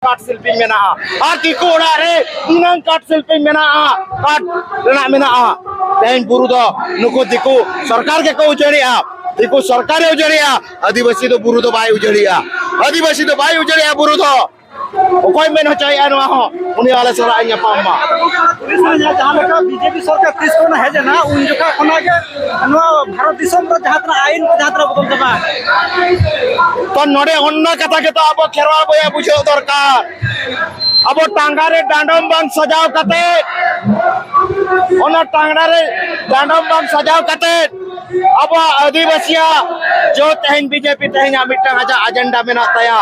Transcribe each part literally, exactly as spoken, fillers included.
ᱠᱟᱴ ᱥᱤᱞᱯᱤᱧ ᱢᱮᱱᱟᱜᱼᱟ, ᱟᱨ ᱫᱤᱠᱩ ᱚᱲᱟᱜ ᱨᱮ ᱛᱤᱱᱟᱹᱝ ᱠᱟᱴ ᱥᱤᱞᱯᱤᱧ ᱢᱮᱱᱟᱜᱼᱟ, ᱠᱟᱴ ᱨᱮᱱᱟᱜ ᱢᱮᱱᱟᱜᱼᱟ᱾ ᱛᱮᱦᱮᱧ ᱵᱩᱨᱩ ᱫᱚ ᱱᱩᱠᱩ ᱫᱤᱠᱩ ᱥᱚᱨᱠᱟᱨ ᱜᱮᱠᱚ ᱩᱡᱟᱹᱲᱮᱜᱼᱟ, ᱫᱤᱠᱩ ᱥᱚᱨᱠᱟᱨᱮ ᱩᱡᱟᱹᱲᱮᱜᱼᱟ᱾ ᱟᱹᱫᱤᱵᱟᱹᱥᱤ ᱫᱚ ᱵᱩᱨᱩ ᱫᱚ ᱵᱟᱭ ᱩᱡᱟᱹᱲᱮᱜᱼᱟ, ᱟᱹᱫᱤᱵᱟᱹᱥᱤ ᱫᱚ ᱵᱟᱭ ᱩᱡᱟᱹᱲᱮᱜᱼᱟ ᱵᱩᱨᱩ ᱫᱚ᱾ ᱚᱠᱚᱭ ᱢᱮᱱ ᱦᱚᱪᱚᱭᱮᱜᱼᱟ ᱱᱚᱣᱟ ᱦᱚᱸ, ᱩᱱᱤ ᱟᱞᱮ ᱥᱟᱞᱟᱜ ᱮ ᱧᱟᱯᱟᱢ ᱢᱟ᱾ ᱯᱩᱞᱤᱥ ᱨᱮ ᱡᱟᱦᱟᱸ ᱞᱮᱠᱟ ᱵᱤᱡᱮᱯᱤ ᱥᱚᱨᱠᱟᱨ ᱛᱤᱥ ᱠᱷᱚᱱ ᱦᱮᱡ ᱮᱱᱟ, ᱩᱱ ᱡᱚᱠᱷᱚᱱ ᱠᱷᱚᱱᱟᱜ ᱜᱮ ᱱᱚᱣᱟ ᱵᱷᱟᱨᱚᱛ ᱫᱤᱥᱚᱢ ᱨᱮ ᱡᱟᱦᱟᱸ ᱛᱤᱱᱟᱹᱜ ᱟᱭᱤᱱ ᱠᱚ ᱡᱟᱦᱟᱸ ᱛᱤᱱᱟᱹᱜ ᱵᱚᱫᱚᱞ ᱪᱟᱵᱟ ᱟᱠᱟᱱᱟ᱾ ᱛᱚ ᱱᱚᱰᱮ ᱚᱱᱟ ᱠᱟᱛᱷᱟ ᱜᱮᱛᱚ ᱟᱵᱚ ᱠᱷᱮᱨᱣᱟᱲ ᱵᱚᱭᱦᱟ ᱵᱩᱡᱷᱟᱹᱣ ᱫᱚᱨᱠᱟᱨ᱾ ᱟᱵᱚ ᱴᱟᱸᱜᱟ ᱨᱮ ᱰᱟᱸᱰᱚᱢ ᱵᱟᱝ ᱥᱟᱡᱟᱣ ᱠᱟᱛᱮ, ᱚᱱᱟ ᱴᱟᱸᱜᱟ ᱨᱮ ᱰᱟᱸᱰᱚᱢ ᱵᱟᱝ ᱥᱟᱡᱟᱣ ᱠᱟᱛᱮ ᱟᱵᱚᱣᱟᱜ ᱟᱹᱫᱤᱵᱟᱹᱥᱤᱭᱟᱜ ᱡᱚ ᱛᱮᱦᱮᱧ ᱵᱤᱡᱮᱯᱤ ᱛᱮᱦᱮᱧᱟᱜ ᱢᱤᱫᱴᱟᱝ ᱟᱡᱟᱜ ᱮᱡᱮᱱᱰᱟ ᱢᱮᱱᱟᱜ ᱛᱟᱭᱟ᱾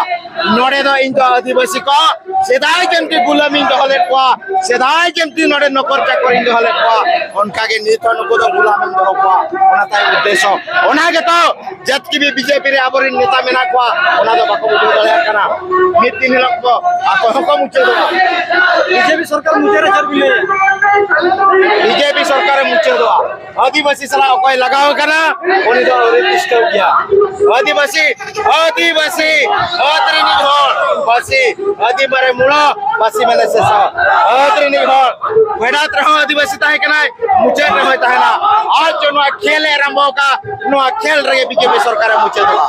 ᱱᱚᱰᱮ ᱫᱚ ᱤᱧ ᱫᱚ ᱟᱹᱫᱤᱵᱟᱹᱥᱤ ᱠᱚ ᱥᱮᱫᱟᱭ ᱡᱮᱢᱛᱤ ᱜᱩᱞᱟᱹᱢᱤᱧ ᱫᱚᱦᱚ ᱞᱮᱫ ᱠᱚᱣᱟ, ᱥᱮᱫᱟᱭ ᱡᱮᱢᱛᱤ ᱱᱚᱰᱮ ᱱᱚᱠᱚᱨ ᱪᱟᱠᱚᱨᱤᱧ ᱫᱚᱦᱚ ᱞᱮᱫ ᱠᱚᱣᱟ, ᱚᱱᱠᱟᱜᱮ ᱱᱤᱛ ᱦᱚᱸ ᱱᱩᱠᱩ ᱫᱚ ᱜᱩᱞᱟᱢᱤᱧ ᱫᱚᱦᱚ ᱠᱚᱣᱟ᱾ ᱚᱱᱟ ᱛᱟᱭ ᱩᱫᱽᱫᱮᱥᱥᱚ᱾ ᱚᱱᱟ ᱜᱮᱛᱚ ᱡᱟᱹᱛᱠᱤᱵᱤ ᱵᱤᱡᱮᱯᱤ ᱨᱮ ᱟᱵᱚᱨᱮᱱ ᱱᱮᱛᱟ ᱢᱮᱱᱟᱜ ᱠᱚᱣᱟ, ᱚᱱᱟ ᱫᱚ ᱵᱟᱠᱚ ᱵᱩᱡᱷᱟᱹᱣ ᱫᱟᱲᱮᱭᱟᱜ ᱠᱟᱱᱟ᱾ ᱢᱤᱫ ᱫᱤᱱ ᱦᱤᱞᱳᱜ ᱠᱚ ᱟᱠᱚ ᱦᱚᱸᱠᱚ ᱢᱩᱪᱟᱹᱫᱚᱜᱼᱟ᱾ ᱵᱤᱡᱮᱯᱤ ᱥᱚᱨᱠᱟᱨ ᱢᱩᱪᱟᱹᱫ ᱨᱮ ᱪᱮᱫ ᱵᱤᱱ ᱞᱟᱹᱭᱟ? ᱵᱤᱡᱮᱯᱤ ᱥᱚᱨᱠᱟᱨᱮ ᱢᱩᱪᱟᱹᱫᱚᱜᱼᱟ᱾ ᱟᱹᱫᱤᱵᱟᱹᱥᱤ ᱥᱟᱞᱟᱜ ᱚᱠᱚᱭ ᱞᱟᱜᱟᱣ ᱟᱠᱟᱱᱟ, ᱩᱱᱤ ᱫᱚ ᱟᱹᱣᱨᱤ ᱯᱩᱥᱴᱟᱹᱣ ᱜᱮᱭᱟ᱾ ᱟᱹᱫᱤᱵᱟᱹᱥᱤ, ᱟᱹᱫᱤᱵᱟᱹᱥᱤ, ᱟᱹᱫ ᱨᱤᱱᱤᱡ ᱦᱚᱲ, ᱯᱟᱹᱥᱤ, ᱟᱹᱫᱤ ᱢᱟᱨᱮ ᱢᱩᱲᱟᱹ, ᱯᱟᱹᱥᱤ ᱢᱟᱱᱮ ᱥᱮᱥᱚ᱾ ᱟᱹᱫ ᱨᱤᱱᱤᱡ ᱦᱚᱲ, ᱯᱷᱮᱰᱟᱛ ᱨᱮᱦᱚᱸ ᱟᱹᱫᱤᱵᱟᱹᱥᱤ ᱛᱟᱦᱮᱸ ᱠᱟᱱᱟᱭ, ᱢᱩᱪᱟᱹᱫ ᱨᱮᱦᱚᱸᱭ ᱛᱟᱦᱮᱱᱟ᱾ ᱟᱨ ᱪᱚ ᱱᱚᱣᱟ ᱠᱷᱮᱞ ᱮ ᱟᱨᱟᱢᱵᱚ ᱟᱠᱟᱫ, ᱱᱚᱣᱟ ᱠᱷᱮᱞ ᱨᱮᱜᱮ ᱵᱤᱡᱮᱯᱤ ᱥᱚᱨᱠᱟᱨᱮ ᱢᱩᱪᱟᱹᱫᱚᱜᱼᱟ᱾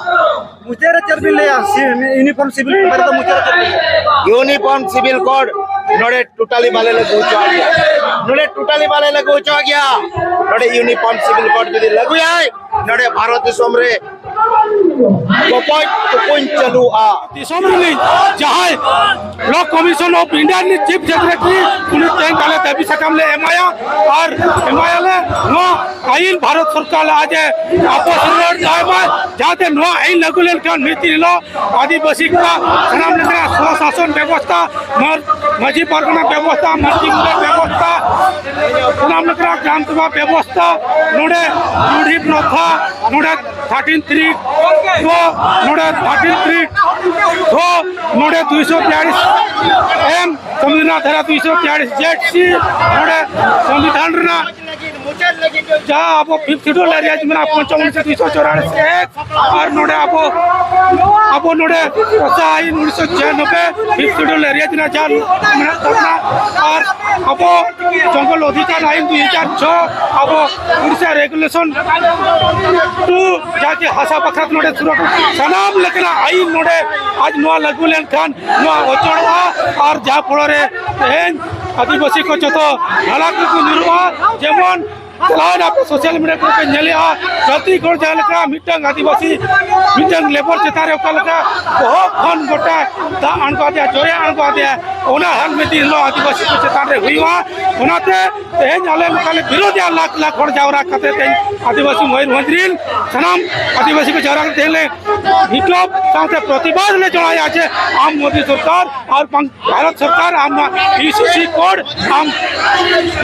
ᱢᱩᱪᱟᱹᱫ ᱨᱮ ᱪᱮᱫ ᱵᱤᱱ ᱞᱟᱹᱭᱟ? ᱥᱤ-, ᱤᱭᱩᱱᱤᱯᱷᱚᱨᱢ ᱥᱤᱵᱤᱞ ᱠᱳᱰ ᱵᱟᱨᱮ ᱛᱮ ᱢᱩᱪᱟᱹᱫ ᱨᱮ ᱪᱮᱫ ᱵᱤᱱ ᱞᱟᱹᱭᱟ? ᱤᱭᱩᱱᱤᱯᱷᱚᱨᱢ ᱥᱤᱵᱤᱞ ᱠᱳᱰ ᱱᱚᱰᱮ ᱴᱳᱴᱟᱞᱤ ᱵᱟᱞᱮ ᱞᱟᱹᱜᱩ ᱦᱚᱪᱚᱣᱟᱜ ᱜᱮᱭᱟ᱾ ᱱᱚᱰᱮ ᱴᱳᱴᱟᱞᱤ ᱵᱟᱞᱮ ᱞᱟᱹᱜᱩ ᱦᱚᱪᱚᱣᱟᱜ ᱜᱮᱭᱟ᱾ ᱱᱚᱰᱮ ᱤᱭᱩᱱᱤᱯᱷᱚᱨᱢ ᱥᱤᱵᱤᱞ ᱠᱳᱰ ᱡᱩᱫᱤ ᱞᱟᱹᱜᱩᱭᱟᱭ, ᱱᱚᱰᱮ ᱵᱷᱟᱨᱚᱛ ᱫᱤᱥᱚᱢ ᱨᱮ ᱠᱚᱯᱚᱡ ᱛᱩᱯᱩᱧ ᱪᱟᱹᱞᱩᱜᱼᱟ᱾ ᱫᱤᱥᱚᱢ ᱨᱤᱱᱤᱡ ᱡᱟᱦᱟᱸᱭ ᱞᱚ ᱠᱚᱢᱤᱥᱚᱱ ᱚᱯᱷ ᱤᱱᱰᱤᱭᱟ ᱨᱤᱱᱤᱡ ᱪᱤᱯ ᱥᱮᱠᱨᱮᱴᱟᱨᱤ, ᱩᱱᱤ ᱛᱮᱦᱮᱧ ᱟᱞᱮ ᱫᱟᱹᱵᱤ ᱥᱟᱠᱟᱢ ᱞᱮ ᱮᱢᱟᱭᱟ᱾ ᱟᱨ ᱮᱢᱟᱭᱟᱞᱮ ᱱᱚᱣᱟ ᱟᱹᱭᱤᱱ ᱵᱷᱟᱨᱚᱛ ᱥᱚᱨᱠᱟᱨ ᱞᱟᱦᱟ ᱡᱮ ᱟᱯᱚᱥ ᱨᱩᱣᱟᱹᱲ ᱫᱟᱭ ᱢᱟ, ᱡᱟᱦᱟᱸᱛᱮ ᱱᱚᱣᱟ ᱟᱹᱭᱤᱱ ᱞᱟᱹᱜᱩ ᱞᱮᱱᱠᱷᱟᱱ ᱢᱤᱫ ᱫᱤᱱ ᱦᱤᱞᱳᱜ ᱟᱹᱫᱤᱵᱟᱹᱥᱤ ᱠᱚᱣᱟᱜ ᱥᱟᱱᱟᱢ ᱞᱮᱠᱟᱱᱟᱜ ᱥᱚᱥᱟᱥᱚᱱ ᱵᱮᱵᱚᱥᱛᱷᱟ, ᱢᱟᱨ-, ᱢᱟᱹᱡᱷᱤ ᱯᱟᱨᱜᱟᱱᱟ ᱵᱮᱵᱚᱥᱛᱷᱟ, ᱢᱟᱹᱡᱷᱤ ᱜᱚᱰᱮᱛ ᱵᱮᱵᱚᱥᱛᱷᱟ, ᱥᱟᱱᱟᱢ ᱞᱮᱠᱟᱱᱟᱜ ᱜᱨᱟᱢ ᱥᱚᱵᱷᱟ ᱵᱮᱵᱚᱥᱛᱷᱟ, ᱱᱚᱰᱮ ᱨᱩᱰᱷᱤ ᱯᱨᱚᱛᱷᱟ, ᱱᱚᱰᱮ ᱛᱷᱟᱨᱴᱤᱱ ᱛᱷᱨᱤ ᱠᱚ, ᱱᱚᱰᱮ ᱛᱷᱟᱨᱴᱤᱱ ᱛᱷᱨᱤ ᱠᱚ, ᱱᱚᱰᱮ ᱫᱩᱭᱥᱚ ᱛᱮᱭᱟᱞᱤᱥ ᱮᱢ, ᱥᱚᱝᱵᱤᱫᱷᱟᱱ ᱫᱷᱟᱨᱟ ᱫᱩᱭᱥᱚ ᱛᱮᱭᱟᱞᱤᱥ ᱡᱮᱰ ᱥᱤ, ᱱᱚᱰᱮ ᱥᱚᱝᱵᱤᱫᱷᱟᱱ ᱨᱮᱱᱟᱜ ᱡᱟᱦᱟᱸ ᱟᱵᱚ ᱯᱷᱤᱯᱛᱷ ᱥᱤᱰᱩᱞ ᱮᱨᱤᱭᱟ ᱢᱮᱱᱟᱜᱼᱟ, ᱯᱚᱧᱪᱚᱢ ᱩᱱᱤᱥᱥᱚ ᱫᱩᱭᱥᱚ ᱪᱚᱣᱨᱟᱥᱤ ᱮᱠ, ᱟᱨ ᱱᱚᱰᱮ ᱟᱵᱚ, ᱟᱵᱚ ᱱᱚᱰᱮ ᱯᱚᱥᱟ ᱟᱭᱤᱱ ᱩᱱᱤᱥᱥᱚ ᱪᱷᱤᱭᱟᱱᱚᱵᱵᱳᱭ ᱯᱷᱤᱯᱛᱷ ᱥᱤᱰᱩᱞ ᱮᱨᱤᱭᱟ ᱨᱮᱱᱟᱜ ᱡᱟᱦᱟᱸ ᱢᱮᱱᱟᱜ ᱛᱟᱵᱚᱱᱟ, ᱟᱨ ᱟᱵᱚ ᱡᱚᱝᱜᱚᱞ ᱚᱫᱷᱤᱠᱟᱨ ᱟᱭᱤᱱ ᱫᱩᱭ ᱦᱟᱡᱟᱨ ᱪᱷᱚ, ᱟᱵᱚ ᱩᱲᱤᱥᱥᱟ ᱨᱮᱜᱩᱞᱮᱥᱚᱱ ᱴᱩ, ᱡᱟᱦᱟᱸ ᱠᱤ ᱦᱟᱥᱟ ᱵᱟᱠᱷᱨᱟ ᱱᱚᱰᱮ ᱥᱩᱨᱚᱠ, ᱥᱟᱱᱟᱢ ᱞᱮᱠᱟᱱᱟᱜ ᱟᱭᱤᱱ ᱱᱚᱰᱮ ᱟᱡ ᱱᱚᱣᱟ ᱞᱟᱹᱜᱩ ᱞᱮᱱᱠᱷᱟᱱ ᱱᱚᱣᱟ ᱚᱪᱚᱲᱚᱜᱼᱟ, ᱟᱨ ᱡᱟᱦᱟᱸ ᱯᱚᱲᱚ ᱨᱮ ᱛᱮᱦᱮᱧ ᱟᱹᱫᱤᱵᱟᱹᱥᱤ ᱠᱚ ᱡᱚᱛᱚ ᱦᱟᱞᱟᱠ ᱨᱮᱠᱚ ᱧᱩᱨᱩᱜᱼᱟ᱾ ᱡᱮᱢᱚᱱ ᱪᱟᱞᱟᱣᱮᱱ ᱟᱯᱮ ᱥᱳᱥᱟᱞ ᱢᱤᱰᱤᱭᱟ ᱠᱚᱨᱮ ᱯᱮ ᱧᱮᱞᱮᱜᱼᱟ, ᱪᱷᱟᱹᱛᱤᱠ ᱦᱚᱲ ᱡᱟᱦᱟᱸ ᱞᱮᱠᱟ ᱢᱤᱫᱴᱟᱝ ᱟᱹᱫᱤᱵᱟᱹᱥᱤ ᱢᱤᱫᱴᱟᱝ ᱞᱮᱵᱚᱨ ᱪᱮᱛᱟᱱ ᱨᱮ ᱚᱠᱟ ᱞᱮᱠᱟ ᱵᱚᱦᱚᱜ ᱠᱷᱚᱱ ᱜᱚᱴᱟ ᱫᱟᱜ ᱟᱬᱜᱚ ᱟᱫᱮᱭᱟ, ᱡᱚᱨᱮ ᱟᱬᱜᱚ ᱟᱫᱮᱭᱟ, ᱚᱱᱟ ᱦᱟᱞ ᱢᱤᱫ ᱫᱤᱱ ᱦᱤᱞᱳᱜ ᱟᱹᱫᱤᱵᱟᱹᱥᱤ ᱠᱚ ᱪᱮᱛᱟᱱ ᱨᱮ ᱦᱩᱭᱩᱜᱼᱟ᱾ ᱚᱱᱟᱛᱮ ᱛᱮᱦᱮᱧ ᱟᱞᱮ ᱱᱚᱝᱠᱟ ᱞᱮ ᱵᱤᱨᱳᱫᱷᱮᱜᱼᱟ, ᱞᱟᱠᱷ ᱞᱟᱠᱷ ᱦᱚᱲ ᱡᱟᱣᱨᱟ ᱠᱟᱛᱮ ᱛᱮᱦᱮᱧ ᱟᱹᱫᱤᱵᱟᱹᱥᱤ ᱢᱚᱭᱩᱨᱵᱷᱚᱸᱡᱽ ᱨᱤᱱ ᱥᱟᱱᱟᱢ ᱟᱹᱫᱤᱵᱟᱹᱥᱤ ᱠᱚ ᱡᱟᱣᱨᱟ ᱠᱟᱛᱮ ᱛᱮᱦᱮᱧ ᱞᱮ ᱵᱤᱯᱞᱚᱵ ᱥᱟᱶᱛᱮ ᱯᱨᱚᱛᱤᱵᱟᱫ ᱞᱮ ᱡᱚᱲᱟᱭᱟ ᱡᱮ ᱟᱢ ᱢᱳᱫᱤ ᱥᱚᱨᱠᱟᱨ ᱟᱨ ᱵᱟᱝ ᱵᱷᱟᱨᱚᱛ ᱥᱚᱨᱠᱟᱨ ᱟᱢ ᱱᱚᱣᱟ ᱤᱭᱩ ᱥᱤ ᱥᱤ ᱠᱳᱰ ᱟᱢ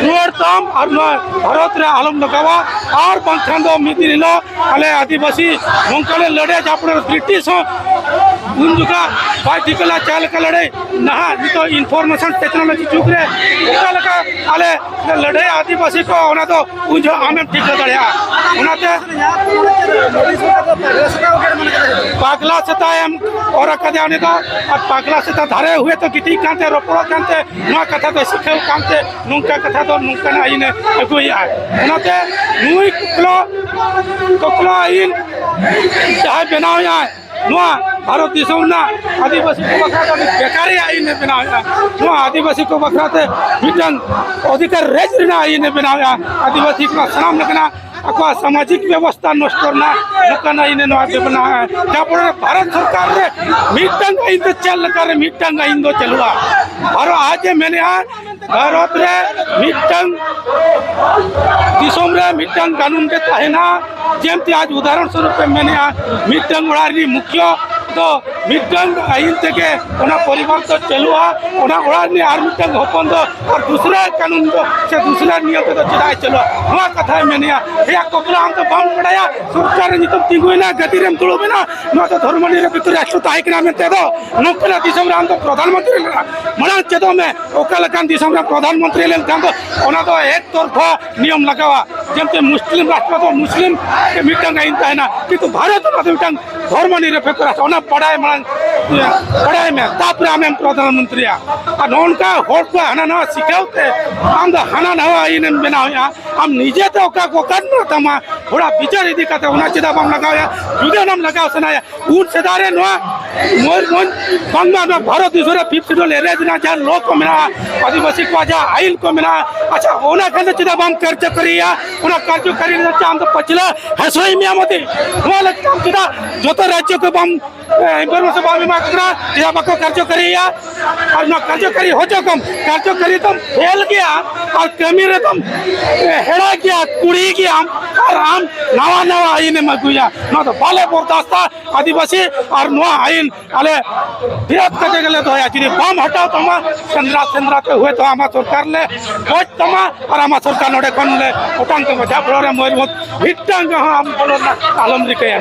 ᱨᱩᱣᱟᱹᱲ ᱛᱟᱢ, ᱟᱨ ᱱᱚᱣᱟ ᱵᱷᱟᱨᱚᱛ ᱨᱮ ᱟᱞᱚᱢ ᱞᱟᱜᱟᱣᱟ, ᱟᱨ ᱵᱟᱝᱠᱷᱟᱱ ᱫᱚ ᱢᱤᱫ ᱫᱤᱱ ᱦᱤᱞᱳᱜ ᱟᱞᱮ ᱟᱹᱫᱤᱵᱟᱹᱥᱤ ᱱᱚᱝᱠᱟ ᱞᱮ ᱞᱟᱹᱲᱦᱟᱹᱭᱟ, ᱡᱟᱦᱟᱸ ᱯᱚᱨᱮ ᱵᱨᱤᱴᱤᱥ ᱦᱚᱸ ᱩᱱ ᱡᱚᱠᱷᱟ ᱵᱟᱭ ᱴᱷᱤᱠᱟᱹ ᱞᱮᱫᱟ ᱪᱮᱫ ᱞᱮᱠᱟ ᱞᱟᱹᱲᱦᱟᱹᱭ᱾ ᱱᱟᱦᱟᱜ ᱱᱤᱛᱚᱜ ᱤᱱᱯᱷᱚᱨᱢᱮᱥᱚᱱ ᱴᱮᱠᱱᱳᱞᱚᱡᱤ ᱡᱩᱜᱽ ᱨᱮ ᱚᱠᱟ ᱞᱮᱠᱟ ᱟᱞᱮ ᱞᱮ ᱞᱟᱹᱲᱦᱟᱹᱭᱟ ᱟᱹᱫᱤᱵᱟᱹᱥᱤ ᱠᱚ, ᱚᱱᱟ ᱫᱚ ᱩᱱ ᱡᱚᱦᱚᱜ ᱟᱢᱮᱢ ᱴᱷᱤᱠᱟᱹ ᱫᱟᱲᱮᱭᱟᱜᱼᱟ᱾ ᱚᱱᱟᱛᱮ ᱯᱟᱜᱽᱞᱟ ᱥᱮᱛᱟ ᱮᱢ ᱚᱨ ᱟᱠᱟᱫᱮᱭᱟ ᱩᱱᱤ ᱫᱚ, ᱟᱨ ᱯᱟᱜᱽᱞᱟ ᱥᱮᱛᱟ ᱫᱷᱟᱨᱮ ᱦᱩᱭ ᱛᱚ ᱜᱤᱛᱤᱡ ᱠᱟᱱᱛᱮ, ᱨᱚᱯᱚᱲᱚᱜ ᱠᱟᱱᱛᱮ, ᱱᱚᱣᱟ ᱠᱟᱛᱷᱟ ᱫᱚ ᱥᱤᱠᱷᱟᱹᱣ ᱠᱟᱱᱛᱮ, ᱱᱚᱝᱠᱟ ᱠᱟᱛᱷᱟ ᱫᱚ ᱱᱚᱝᱠᱟᱱᱟᱜ ᱟᱹᱭᱤᱱᱮ ᱟᱹᱜᱩᱭᱮᱫᱼᱟ᱾ ᱚᱱᱟᱛᱮ ᱱᱩᱭ ᱠᱚᱠᱞᱚ, ᱠᱚᱠᱞᱚ ᱟᱹᱭᱤᱱ ᱡᱟᱦᱟᱸᱭ ᱵᱮᱱᱟᱣᱮᱫᱼᱟᱭ, ᱱᱚᱣᱟ ᱵᱷᱟᱨᱚᱛ ᱫᱤᱥᱚᱢ ᱨᱮᱱᱟᱜ ᱟᱹᱫᱤᱵᱟᱹᱥᱤ ᱠᱚ ᱵᱟᱠᱷᱨᱟ ᱫᱚ ᱟᱹᱰᱤ ᱵᱮᱠᱟᱨᱤ ᱟᱹᱭᱤᱱᱮ ᱵᱮᱱᱟᱣᱮᱫᱼᱟ᱾ ᱱᱚᱣᱟ ᱟᱹᱫᱤᱵᱟᱹᱥᱤ ᱠᱚ ᱵᱟᱠᱷᱨᱟ ᱛᱮ ᱢᱤᱫᱴᱟᱝ ᱚᱫᱷᱤᱠᱟᱨ ᱨᱮᱡᱽ ᱨᱮᱱᱟᱜ ᱟᱹᱭᱤᱱᱮ ᱵᱮᱱᱟᱣᱮᱫᱼᱟ᱾ ᱟᱹᱫᱤᱵᱟᱹᱥᱤ ᱠᱚᱣᱟᱜ ᱥᱟᱱᱟᱢ ᱞᱮᱠᱟᱱᱟᱜ ᱟᱠᱚᱣᱟᱜ ᱥᱟᱢᱟᱡᱤᱠ ᱵᱮᱵᱚᱥᱛᱷᱟ ᱱᱚᱥᱴᱚ ᱨᱮᱱᱟᱜ ᱱᱚᱝᱠᱟᱱ ᱟᱹᱭᱤᱱᱮ ᱱᱚᱣᱟ ᱫᱚ ᱵᱮᱱᱟᱣᱮᱫᱼᱟ᱾ ᱡᱟᱦᱟᱸ ᱯᱚᱨᱮ ᱵᱷᱟᱨᱚᱛ ᱥᱚᱨᱠᱟᱨ ᱨᱮ ᱢᱤᱫᱴᱟᱝ ᱟᱹᱭᱤᱱ ᱫᱚ ᱪᱮᱫ ᱞᱮᱠᱟᱨᱮ ᱢᱤᱫᱴᱟᱝ ᱟᱹᱭᱤᱱ ᱫᱚ ᱪᱟᱹᱞᱩᱜᱼᱟ? ᱟᱨᱚ ᱟᱡ ᱮ ᱢᱮᱱᱮᱫᱼᱟ, ᱵᱷᱟᱨᱚᱛ ᱨᱮ ᱢᱤᱫᱴᱟᱝ ᱫᱤᱥᱚᱢ ᱨᱮ ᱢᱤᱫᱴᱟᱝ ᱠᱟᱹᱱᱩᱱ ᱜᱮ ᱛᱟᱦᱮᱱᱟ᱾ ᱡᱮᱢᱛᱤ ᱟᱡ ᱩᱫᱟᱦᱚᱨᱚᱱ ᱥᱚᱨᱩᱯ ᱮ ᱢᱮᱱᱮᱫᱼᱟ, ᱢᱤᱫᱴᱟᱝ ᱚᱲᱟᱜ ᱨᱤᱱᱤᱡ ᱢᱩᱠᱷᱤᱭᱟᱹ ᱫᱚ ᱢᱤᱫᱴᱟᱝ ᱟᱹᱭᱤᱱ ᱛᱮᱜᱮ ᱚᱱᱟ ᱯᱚᱨᱤᱵᱟᱨ ᱫᱚ ᱪᱟᱹᱞᱩᱜᱼᱟ᱾ ᱚᱱᱟ ᱚᱲᱟᱜ ᱨᱤᱱᱤᱡ ᱟᱨ ᱢᱤᱫᱴᱟᱝ ᱦᱚᱯᱚᱱ ᱫᱚ ᱟᱨ ᱫᱩᱥᱨᱟ ᱠᱟᱹᱱᱩᱱ ᱫᱚ ᱥᱮ ᱫᱩᱥᱨᱟ ᱱᱤᱭᱚᱢ ᱛᱮᱫᱚ ᱪᱮᱫᱟᱜ ᱮ ᱪᱟᱹᱞᱩᱜᱼᱟ? ᱱᱚᱣᱟ ᱠᱟᱛᱷᱟᱭ ᱢᱮᱱᱮᱜᱼᱟ᱾ ᱮᱭᱟ ᱠᱚᱯᱞᱟ, ᱟᱢ ᱫᱚ ᱵᱟᱢ ᱵᱟᱲᱟᱭᱟ, ᱥᱚᱨᱠᱟᱨ ᱨᱮ ᱧᱩᱛᱩᱢ ᱛᱤᱸᱜᱩᱭᱮᱱᱟ, ᱜᱟᱹᱫᱤ ᱨᱮᱢ ᱫᱩᱲᱩᱵ ᱮᱱᱟ, ᱱᱚᱣᱟ ᱫᱚ ᱫᱷᱚᱨᱢᱚ ᱱᱤᱨᱚᱯᱮᱠᱠᱷᱚ ᱨᱟᱥᱴᱨᱚ ᱛᱟᱦᱮᱸ ᱠᱟᱱᱟ ᱢᱮᱱᱛᱮ ᱫᱚ ᱱᱚᱝᱠᱟᱱᱟᱜ ᱫᱤᱥᱚᱢ ᱨᱮ ᱟᱢ ᱫᱚ ᱯᱨᱚᱫᱷᱟᱱ ᱢᱚᱱᱛᱨᱤ ᱞᱮᱱᱟ? ᱢᱟᱲᱟᱝ ᱪᱮᱫᱚᱜ ᱢᱮ, ᱚᱠᱟ ᱞᱮᱠᱟᱱ ᱫᱤᱥᱚᱢ ᱨᱮ ᱯᱨᱚᱫᱷᱟᱱ ᱢᱚᱱᱛᱨᱤ ᱞᱮᱱᱠᱷᱟᱱ ᱫᱚ ᱚᱱᱟ ᱫᱚ ᱮᱠ ᱛᱚᱨᱯᱷᱟ ᱱᱤᱭᱚᱢ ᱞᱟᱜᱟᱣᱟ᱾ ᱡᱮᱢᱛᱮ ᱢᱩᱥᱞᱤᱢ ᱨᱟᱥᱴᱨᱚ ᱫᱚ ᱢᱩᱥᱞᱤᱢ ᱛᱮ ᱢᱤᱫᱴᱟᱝ ᱟᱹᱭᱤᱱ ᱛᱟᱦᱮᱱᱟ, ᱠᱤᱱᱛᱩ ᱵᱷᱟᱨᱚᱛ ᱨᱮᱱᱟᱜ ᱫᱚ ᱢᱤᱫᱴᱟᱝ ᱫᱷᱚᱨᱢᱚ ᱱᱤᱨᱚᱯᱮᱠᱠᱷᱚ ᱨᱟᱥᱴᱨᱚ, ᱚᱱᱟ ᱵᱟᱲᱟᱭ ᱢᱟᱲᱟᱝ, ᱤᱭᱟᱹ, ᱵᱟᱲᱟᱭ ᱢᱮ, ᱛᱟᱯᱚᱨᱮ ᱟᱢᱮᱢ ᱯᱨᱚᱫᱷᱟᱱ ᱢᱚᱱᱛᱨᱤᱭᱟ᱾ ᱟᱨ ᱱᱚᱜᱼᱚ ᱱᱚᱝᱠᱟ ᱦᱚᱲ ᱠᱚᱣᱟᱜ ᱦᱟᱱᱟ ᱱᱟᱣᱟ ᱥᱤᱠᱷᱟᱣ ᱛᱮ ᱟᱢ ᱫᱚ ᱦᱟᱱᱟ ᱱᱟᱣᱟ ᱟᱹᱭᱤᱱᱮᱢ ᱵᱮᱱᱟᱣᱮᱫᱼᱟ᱾ ᱟᱢ ᱱᱤᱡᱮᱛᱮ ᱚᱠᱟ ᱚᱠᱟᱛ ᱢᱮᱱᱟᱜ ᱛᱟᱢᱟ, ᱦᱚᱲᱟᱜ ᱵᱤᱪᱟᱹᱨ ᱤᱫᱤ ᱠᱟᱛᱮ ᱚᱱᱟ ᱪᱮᱫᱟᱜ ᱵᱟᱢ ᱞᱟᱜᱟᱣᱮᱫᱼᱟ? ᱡᱩᱫᱤ ᱚᱱᱟᱢ ᱞᱟᱜᱟᱣ ᱥᱟᱱᱟᱭᱟ, ᱩᱱ ᱥᱮᱫᱟᱭ ᱨᱮ ᱱᱚᱣᱟ ᱢᱚᱭᱩᱨᱵᱷᱚᱸᱡᱽ, ᱵᱟᱝᱢᱟ ᱱᱚᱣᱟ ᱵᱷᱟᱨᱚᱛ ᱫᱤᱥᱚᱢ ᱨᱮ ᱯᱷᱤᱯᱛᱷ ᱥᱤᱰᱩᱞ ᱮᱨᱮᱡᱽ ᱨᱮᱱᱟᱜ ᱡᱟᱦᱟᱸ ᱞᱚ ᱠᱚ ᱢᱮᱱᱟᱜᱼᱟ, ᱟᱹᱫᱤᱵᱟᱹᱥᱤ ᱠᱚᱣᱟᱜ ᱡᱟᱦᱟᱸ ᱟᱹᱭᱤᱱ ᱠᱚ ᱢᱮᱱᱟᱜᱼᱟ, ᱟᱪᱪᱷᱟ, ᱚᱱᱟ ᱠᱷᱟᱱ ᱫᱚ ᱪᱮᱫᱟᱜ ᱵᱟᱢ ᱠᱟᱨᱡᱚᱠᱟᱨᱤᱭᱟ? ᱚᱱᱟ ᱠᱟᱨᱡᱚᱠᱟᱨᱤ ᱨᱮᱫᱚ ᱪᱮᱫ ᱟᱢ ᱫᱚ ᱯᱟᱹᱪᱷᱞᱟᱹ ᱦᱟᱹᱥᱩᱭ ᱢᱮᱭᱟ ᱢᱚᱫᱤ? ᱱᱚᱣᱟ ᱞᱟᱹᱜᱤᱫ ᱟᱢ ᱪᱮᱫᱟᱜ ᱡᱚᱛᱚ ᱨᱟᱡᱽᱡᱚ ᱠᱚ ᱵᱟᱢ, ᱮ, ᱤᱱᱯᱷᱚᱨᱢᱮᱥᱚᱱ ᱵᱟᱢ ᱮᱢᱟ ᱠᱚ ᱠᱟᱱᱟ? ᱪᱮᱫᱟᱜ ᱵᱟᱠᱚ ᱠᱟᱨᱡᱚᱠᱟᱨᱤᱭᱟ? ᱟᱨ ᱱᱚᱣᱟ ᱠᱟᱨᱡᱚᱠᱟᱨᱤ ᱦᱚᱪᱚ ᱠᱚᱢ, ᱠᱟᱨᱡᱚᱠᱟᱨᱤ ᱫᱚᱢ ᱯᱷᱮᱞ ᱜᱮᱭᱟ, ᱟᱨ ᱠᱟᱹᱢᱤ ᱨᱮᱫᱚᱢ, ᱮ, ᱦᱮᱲᱟ ᱜᱮᱭᱟ, ᱠᱩᱲᱤ ᱜᱮᱭᱟᱢ, ᱟᱨ ᱟᱢ ᱱᱟᱣᱟ ᱱᱟᱣᱟ ᱟᱹᱭᱤᱱᱮᱢ ᱟᱹᱜᱩᱭᱟ᱾ ᱱᱚᱣᱟ ᱫᱚ ᱵᱟᱞᱮ ᱵᱚᱨᱫᱟᱥᱛᱟ᱾ ᱟᱹᱫᱤᱵᱟᱹᱥᱤ ᱟᱨ ᱱᱚᱣᱟ ᱟᱹᱭᱤᱱ ᱟᱞᱮ ᱵᱤᱨᱳᱫ ᱠᱟᱛᱮ ᱜᱮᱞᱮ ᱫᱚᱦᱚᱭᱟ᱾ ᱡᱩᱫᱤ ᱵᱟᱢ ᱦᱟᱴᱟᱣ ᱛᱟᱢᱟ, ᱥᱮᱸᱫᱽᱨᱟ ᱥᱮᱸᱫᱽᱨᱟ ᱛᱮ ᱦᱚᱭᱛᱳ ᱟᱢᱟᱜ ᱥᱚᱨᱠᱟᱨ ᱞᱮ ᱜᱚᱡ ᱛᱟᱢᱟ ᱟᱨ ᱟᱢᱟᱜ ᱥᱚᱨᱠᱟᱨ ᱱᱚᱰᱮ ᱠᱷᱚᱱ ᱞᱮ ᱚᱴᱟᱝ ᱛᱟᱢᱟ᱾ ᱡᱟᱦᱟᱸ ᱯᱷᱚᱲᱚ ᱨᱮ ᱢᱚᱭᱩᱨᱵᱷᱚᱸᱡᱽ ᱢᱤᱫᱴᱟᱝ ᱜᱮ ᱦᱚᱸ ᱟᱢ ᱵᱚᱞᱚ ᱨᱮᱱᱟᱜ ᱟᱞᱚᱢ ᱨᱤᱠᱟᱹᱭᱟ᱾